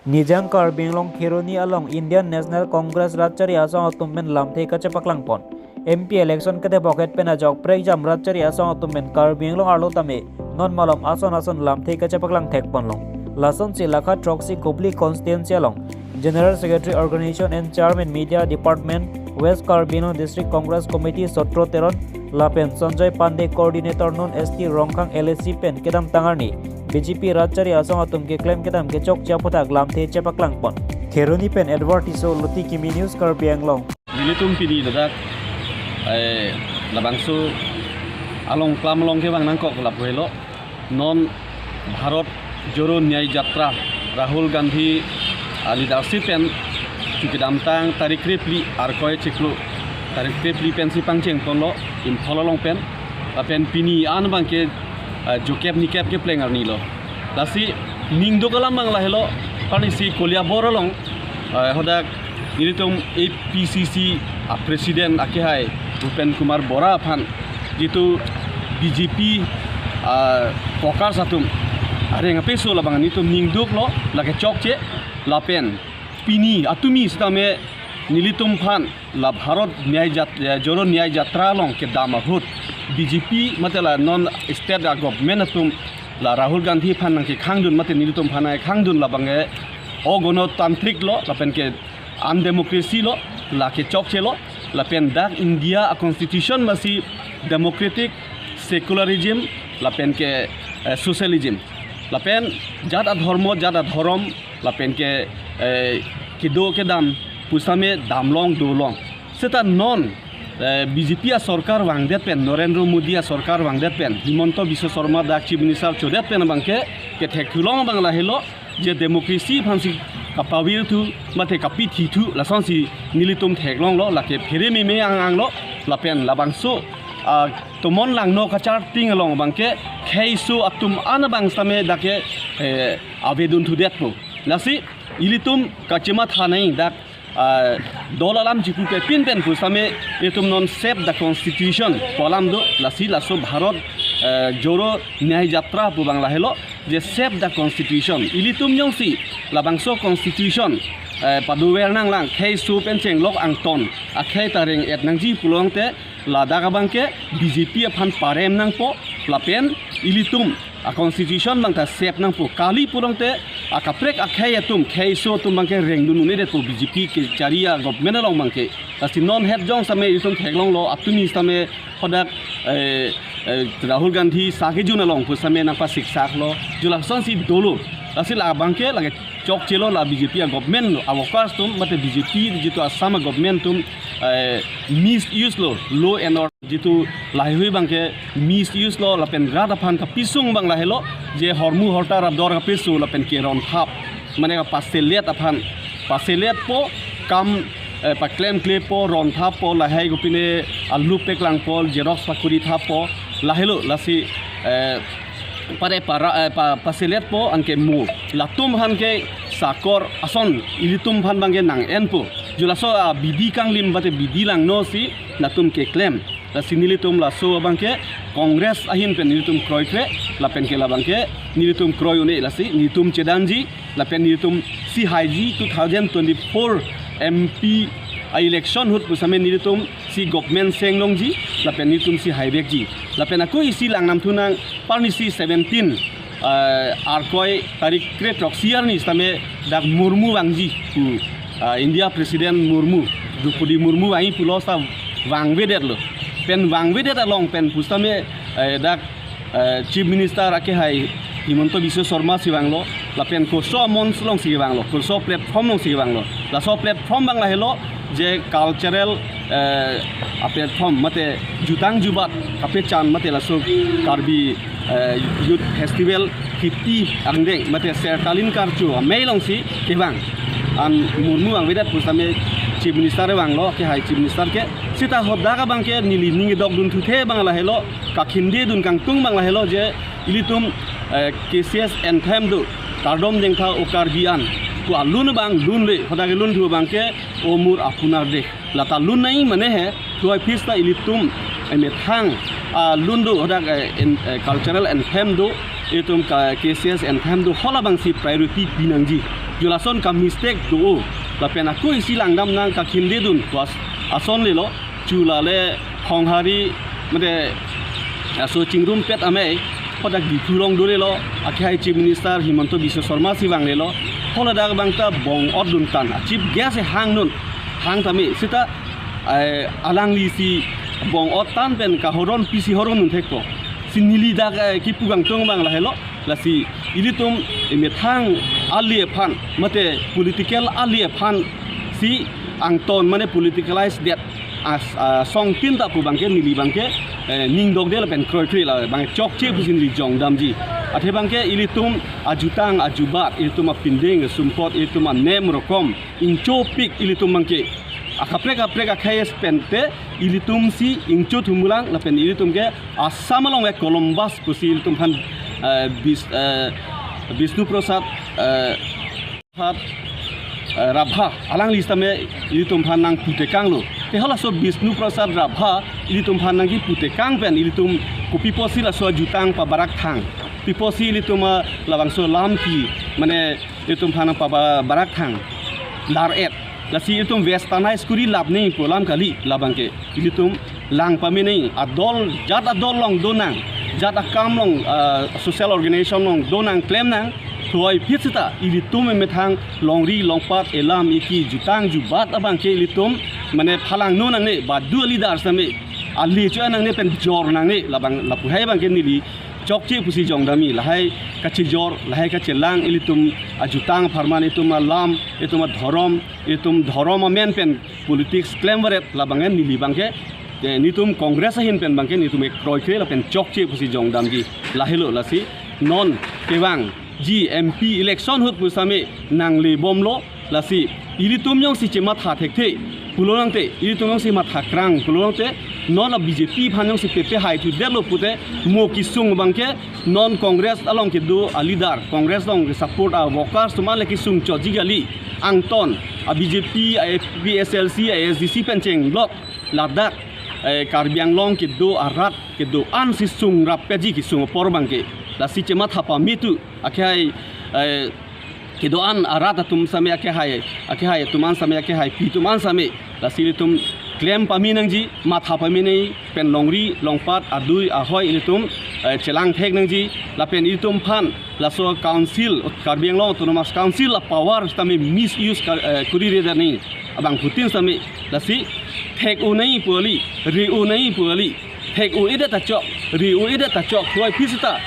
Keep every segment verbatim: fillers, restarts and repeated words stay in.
Nijang Karbi Anglong Kheroni along Indian National Congress Ratchari Asong atum pen lamthe kachepaklang pon. M P election kedebok het pen ajok prekjam Ratchari Asong atum pen Karbi Anglong arlo tame non malom ason ason lamthe kachepaklang thek ponlong. Lasonsi lakha throksi Kopili constituency along General Secretary Organization and Chairman Media Department West Karbi Anglong District Congress Committee Sotro Teron lapen Sanjoy Pandey Coordinator non S T Rongkhang L A C pen kedamtang arni B J P Ratchari Asong atum keklem kedam kechokche aphuthak lamthe chepaklang pon. Kheroni pen Edward Tisso, Luti Kimi News, Karbi Anglong. Nelitum pini ladak, eh, labangso along klam along kevang nangkok lapu helo. Non Bharat Jodo Nyay Yatra Rahul Gandhi, ah, leadership pen chu kedamtang tarik krephli Arkoi chiklo tarik krephli pensi pangcheng ponlo Imphal along pen. Lapen pini an abangke, ah, jokep nikep kepleng arni lo. Lasi ningduk alam abang lahelo, parnisi Koliabor along, ah, hadak nelitum A P C C a President akehai Bhupen Kumar Borah aphan jitu B J P, ah, workers atum areng apeso labang nelitum ningduklo, lake chokche. Lapen pini atumi sitame nelitum aphan la Bharat Nyay Jat-, eh, Jodo Nyay Yatra along kedam ahut B J P mate la non state a government atum la Rahul Gandhi aphan nangkekhangdun mate nelitum aphan nangkekhangdun labangke ogonotantrik lo lapen ke undemocracy lo, lake chokche lo. Lapen dak India a constitution masi democratic, secularism lapen ke, eh, socialism. Lapen jat adhormo, jat adhorom, lapen ke, eh, kedo kedam pusitame damlong dolong. Seta non, eh, B J P a sorkar vangdet pen, Narendra Modi a sorkar vangdet pen, Himanta Biswa Sarma dak Chief Minister chodet pen abangke, kethekthu long abang lahelo, je democracy aphansi kapavirthu, mate kapithithu, lasonsi nelitum theklonglo, lake phere meme ang anglo, lapen labangso, ah, tomon langno kacharting along abangke, kheiso atum an abang sitame dak ke, eh, avedun thudetpo. Lasi ilitum kachematha nangji dak, ah, dol alam chipupe pinpen pusitame itum non save the constitution pu alam do, lasi laso Bharat, eh, Jodo Nyay Yatra pu abang lahelo, je save the constitution. Ilitum jongsi labangso constitution, eh, padover nanglang, kheiso pen chenglok angton akhei ta reng-et nangji pulote ladak abangke B J P aphan parem nangpo, lapen ilitum a constitution abang ta save nangpo. Kali pulote akaprek akhei atum, kheiso atum abangke rengdun un-edetpo B J P kechari a government along abangke. Lasi non het jong sitame itum theklonglo, atumi sitame hadak, eh, eh, Rahul Gandhi sakejun along pusitame nangpasiksaklo, ju lasonsi dolo. Lasi labangke lake chokchelo, la B J P a government lo, a workers atum mate B J P jitu Assam a government atum, eh, misuse lo law and order, jitu laheihui abangke misuse lo, lapen rat aphan kapisung abang lahelo, je hormu hortar ador kapiso lapen ke ronthap, mane kapaselet aphan, paseletpo, kam, eh, paklemklepo, ronthappo, lahei kopine alu peklangpo, xerox pakuri thappo, lahelo. Lasi, eh, pare para, eh, pa, paseletpo anke mo. Latum aphan ke sakor ason ilitum aphan abangke nang-enpo. Ju laso, ah, bidi kanglim mate bidi langno si latum keklem. Lasi nelitum laso abangke Congress ahin pen nelitum kroikre, lapen ke labangke nelitum kroi un-e, lasi nelitum chedamji, lapen nelitum si haiji two thousand twenty-four M P a election ahut pusitame nelitum si government seng longji, lapen nelitum si haivekji. Lapen ako isi langnamthu nang, parnisi seventeen, eh, Arkoi tarik kre throksi arni sitame dak Murmu vangji pu, ah, India President Murmu, Droupadi Murmu vangji pulo seta vangvedetlo. Pen vangvedet along pen pusitame, eh, dak, eh, Chief Minister akehai Himanta Biswa Sarma si vanglo, lapen koso amon alongsi vanglo, koso platform alongsi vanglo. Laso platform abang lahelo, je cultural, eh, a platform mate jutang jubat kapechan mate laso Karbi, eh, Youth Festival fifty angdeng mate Sertalin Karcho amei alongsi kevang. An Murmu vangvedet pusitame Chief Minister vanglo, akehai Chief Minister ke. Seta hadak abangke neli ning kedokdun thuthe abang lahelo, kakhindedun kangtung abang lahelo je ilitum, eh, K C S anthem do, Kardom Dengtha O Karbi An pu alun abang lunle, hadak lunthu abangke O Mur Apunar Desh. Lata lun nangji mane he, tuai phista ilitum, eh, methang, ah, lun do, hadak, eh, in, eh, cultural anthem do, itum ka K C S anthem do, halabangsi priority pinangji. Ju lason ka mistake do lapen ako isi langdam nang kakhim de dun kwas ason lelo. Ju lale Honghari mate aso chingrumpet amei hadak Diphu rong do lelo, akhai Chief Minister Himanta Biswa Sarma si vang lelo. Holadak bang ta bong-ot dun tan, a chief guest e hang nun, hang tame sita eh, alangli si bong-ot tan pen kahoron pisi horon nun thekpo. Si neli dak eh, kipu kangtung bang lahelo. Lasi ilitum emethang ali aphan mate political ali aphan si angton mane politicalize det as ah, song tin ta pu bangke neli bangke eh, ning dok de lapen kroikre la bang chokche pusi neli jongdamji. Athe bangke ilitum ajutang ajubat, ilitum apindeng sumpot, ilitum anem rokom ingchopik ilitum bangke akaprek kaprek akhai pen te ilitum si ingcho thumulang lapen ilitum ke Assam along e Columbus pusi ilitum phan eh, Bis, eh, Bishnu Prasad eh, Prasad eh, Rabha alangli sitame ilitum phan nang putekang lo. Te halaso Bishnu Prasad Rabha ilitum phan nang kiputekang pen ilitum kopi pusi laso ajutang pabarak thang. Pi pusi ilitum ah, labangso lam ki mane ilitum phan nang pabarak thang. Lar et. Lasi ilitum westernize kuri lap nangpo lam kali labangke. Ilitum lang pame nang adol jat adol along do nang, jat akam along ah, social organization along do nang klem nang. Thuoi phit sita ilitum emethang longri longpat elam eki jutang jubat abangke ilitum mane phalang no nangne badu a leader sitame ali cho nangne pen jor nangne labang lapu hai bangke neli chokche pusi jongdamji lahai kachejor lahai kachelang ilitum ajutang apharman ilitum alam ilitum adhorom ilitum dhorom amen pen politics klem varet labang neli bangke eh, nelitum Congress ahin pen bangke nelitum ek kroikre lapen chokche pusi jongdamji lahelo. Lasi non kevangji M P election ahut pusitame nangle bomlo. Lasi ilitum jongsi chematha thekthe pulo nangte ilitum jongsi matha krang pulo nangte non a B J P aphan jongsi pepe hai thu detlo pute mo kisung bangke non Congress along kedo a leader Congress along ke support a workers atum ale kisung choji kali. Angton a B J P a A P H L C a A S D C pen chenglok ladak eh, Karbi Anglong kedo arat kedo an si sung rap peji kisung apor bangke. Lasi chematha pame tu akhai eh, kedo an arat atum sitame akhai akhai atum an sitame akhai pi atum an sitame lasi ilitum klem pame nangji matha pame nang pen longri longpat adui ahoi ilitum eh, chelang thek nangji lapen ilitum phan laso council Karbi Anglong Autonomous Council a power sitame misuse kar- eh, kuri re dani abangphutin sitame lasi thek-o nangji pu kali, re-o nangji pu kali, thek-o-edet ta chok, re-o-edet ta chok thuoi phit sita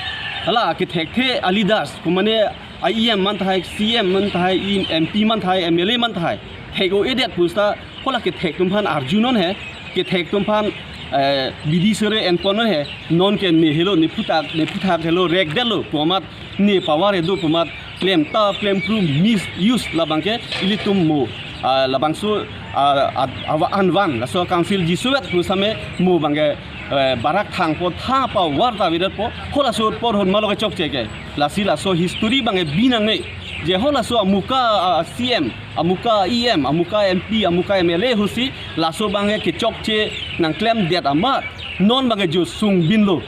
hala kethekthe a leaders pu mane a E M man tahai, C M man tahai, M P man tahai, M L A man tahai, thek-o-edet pu sita hala kethek atum phan arju non he, kethek atum phan eh, bidi sere enpon non he, non ke ne helo ne phuthak ne phuthak helo rek detlo pu amat ne power edo pu amat klem ta klem pru misuse labangke ilitum mo ah, labangso ah, ad- awa anvan laso council jisuet pusitame mo bangke eh, barak thangpo tha power ta videtpo halaso por hon malo ke chokche ke lasi laso history bangke bi nangne je halaso amuka ah, C M amuka E M amuka M P amuka M L A ahutsi laso bangke kechokche nangklem det amat non bangke jo sung binlo.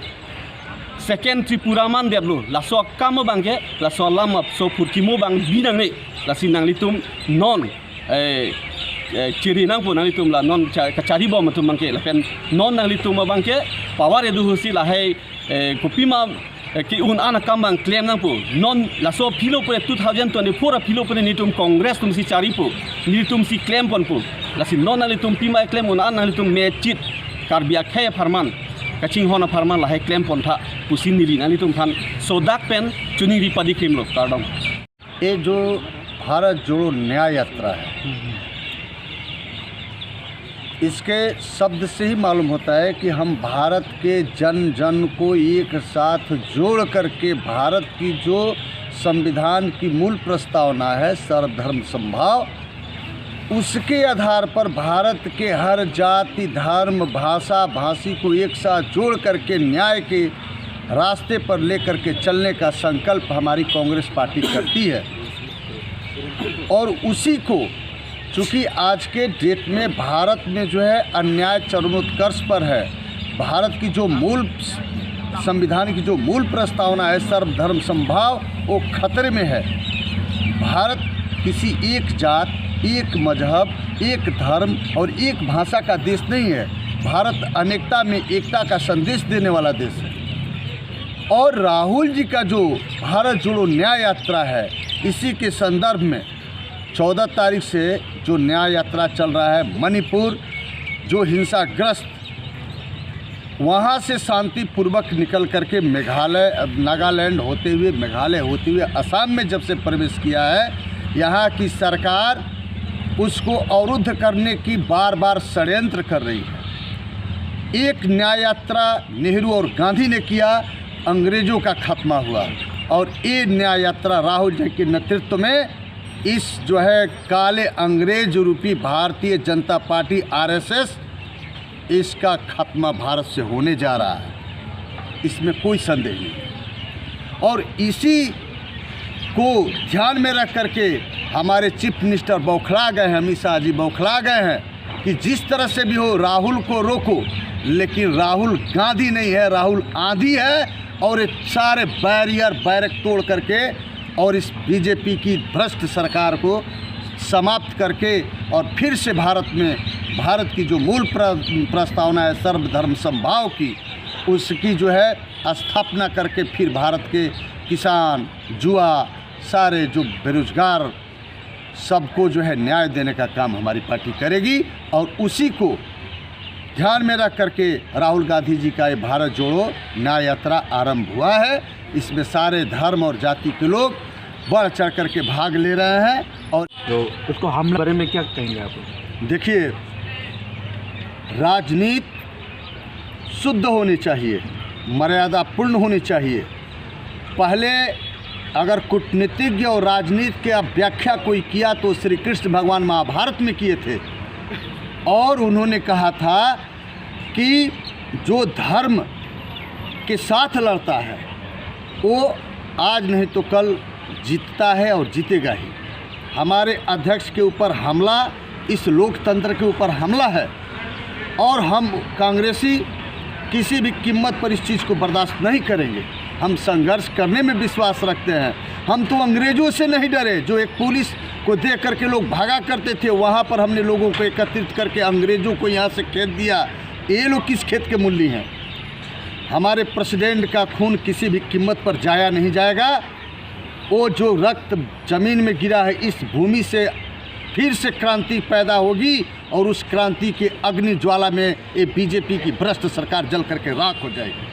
Second Tripura man detlo laso akam bangke laso alam apso phurkimo bang bi nangne lasi nanglitum non eh, eh, chiri nangpo nanglitum la non cha- kachari bom atum bangke lapen non nanglitum bangke power edu ahutsi lahai eh, kopima eh, ke-un an akam bang klem nangpo non laso philo pore two thousand twenty-four aphilo pore nelitum Congress atum si charipo nelitum si klem ponpo lasi non nanglitum pima klem un an nanglitum mechit Karbi akhai apharman kachinghon apharman lahai klem pon tha pusi neli nanglitum phan sodak pen choningri padi krimlo kardom. ये जो भारत जोड़ो न्याय यात्रा है, इसके शब्द से ही मालूम होता है कि हम भारत के जन जन को एक साथ जोड़ करके भारत की जो संविधान की मूल प्रस्तावना है सर्वधर्म समभाव, उसके आधार पर भारत के हर जाति, धर्म, भाषा, भाषी को एक साथ जोड़ करके न्याय के रास्ते पर लेकर के चलने का संकल्प हमारी कांग्रेस पार्टी करती है। और उसी को, चूंकि आज के डेट में भारत में जो है अन्याय चरमोत्कर्ष पर है, भारत की जो मूल संविधान की जो मूल प्रस्तावना है सर्वधर्म समभाव, वो खतरे में है। भारत किसी एक जात, एक मजहब, एक धर्म और एक भाषा का देश नहीं है। भारत अनेकता में एकता का संदेश देने वाला देश है। और राहुल जी का जो भारत जोड़ो न्याय यात्रा है, इसी के संदर्भ में चौदह तारीख से जो न्याय यात्रा चल रहा है मणिपुर, जो हिंसाग्रस्त, वहाँ से शांतिपूर्वक निकल करके मेघालय, नागालैंड होते हुए, मेघालय होते हुए असम में जब से प्रवेश किया है, यहाँ की सरकार उसको अवरुद्ध करने की बार बार षड्यंत्र कर रही है। एक न्याय यात्रा नेहरू और गांधी ने किया, अंग्रेजों का खात्मा हुआ, और ये न्याय यात्रा राहुल जी के नेतृत्व में इस जो है काले अंग्रेज रूपी भारतीय जनता पार्टी, आरएसएस, इसका खात्मा भारत से होने जा रहा है, इसमें कोई संदेह नहीं है। और इसी को ध्यान में रख करके हमारे चीफ मिनिस्टर बौखला गए हैं, अमित शाह जी बौखला गए हैं कि जिस तरह से भी हो राहुल को रोको, लेकिन राहुल गांधी नहीं है, राहुल आंधी है। और ये सारे बैरियर बैरक तोड़ करके और इस बीजेपी की भ्रष्ट सरकार को समाप्त करके और फिर से भारत में, भारत की जो मूल प्र-, प्रस्तावना है सर्वधर्म समभाव की, उसकी जो है स्थापना करके फिर भारत के किसान, युवा, सारे जो बेरोजगार, सबको जो है न्याय देने का काम हमारी पार्टी करेगी। और उसी को ध्यान में रख करके राहुल गांधी जी का ये भारत जोड़ो न्याय यात्रा आरंभ हुआ है। इसमें सारे धर्म और जाति के लोग बढ़ चढ़ करके भाग ले रहे हैं। और तो उसको हमला बारे में क्या कहेंगे आप? देखिए, राजनीति शुद्ध होनी चाहिए, मर्यादापूर्ण होनी चाहिए। पहले अगर कूटनीतिज्ञ और राजनीति की व्याख्या कोई किया तो श्री कृष्ण भगवान महाभारत में किए थे, और उन्होंने कहा था कि जो धर्म के साथ लड़ता है वो आज नहीं तो कल जीतता है और जीतेगा ही। हमारे अध्यक्ष के ऊपर हमला इस लोकतंत्र के ऊपर हमला है, और हम कांग्रेसी किसी भी कीमत पर इस चीज़ को बर्दाश्त नहीं करेंगे। हम संघर्ष करने में विश्वास रखते हैं। हम तो अंग्रेजों से नहीं डरे, जो एक पुलिस को देख करके लोग भागा करते थे, वहाँ पर हमने लोगों को एकत्रित करके अंग्रेजों को यहाँ से खेद दिया। ये लोग किस खेद के मूली हैं? हमारे प्रेसिडेंट का खून किसी भी कीमत पर जाया नहीं जाएगा। वो जो रक्त जमीन में गिरा है, इस भूमि से फिर से क्रांति पैदा होगी और उस क्रांति के अग्नि ज्वाला में ये बीजेपी की भ्रष्ट सरकार जल करके राख हो जाएगी।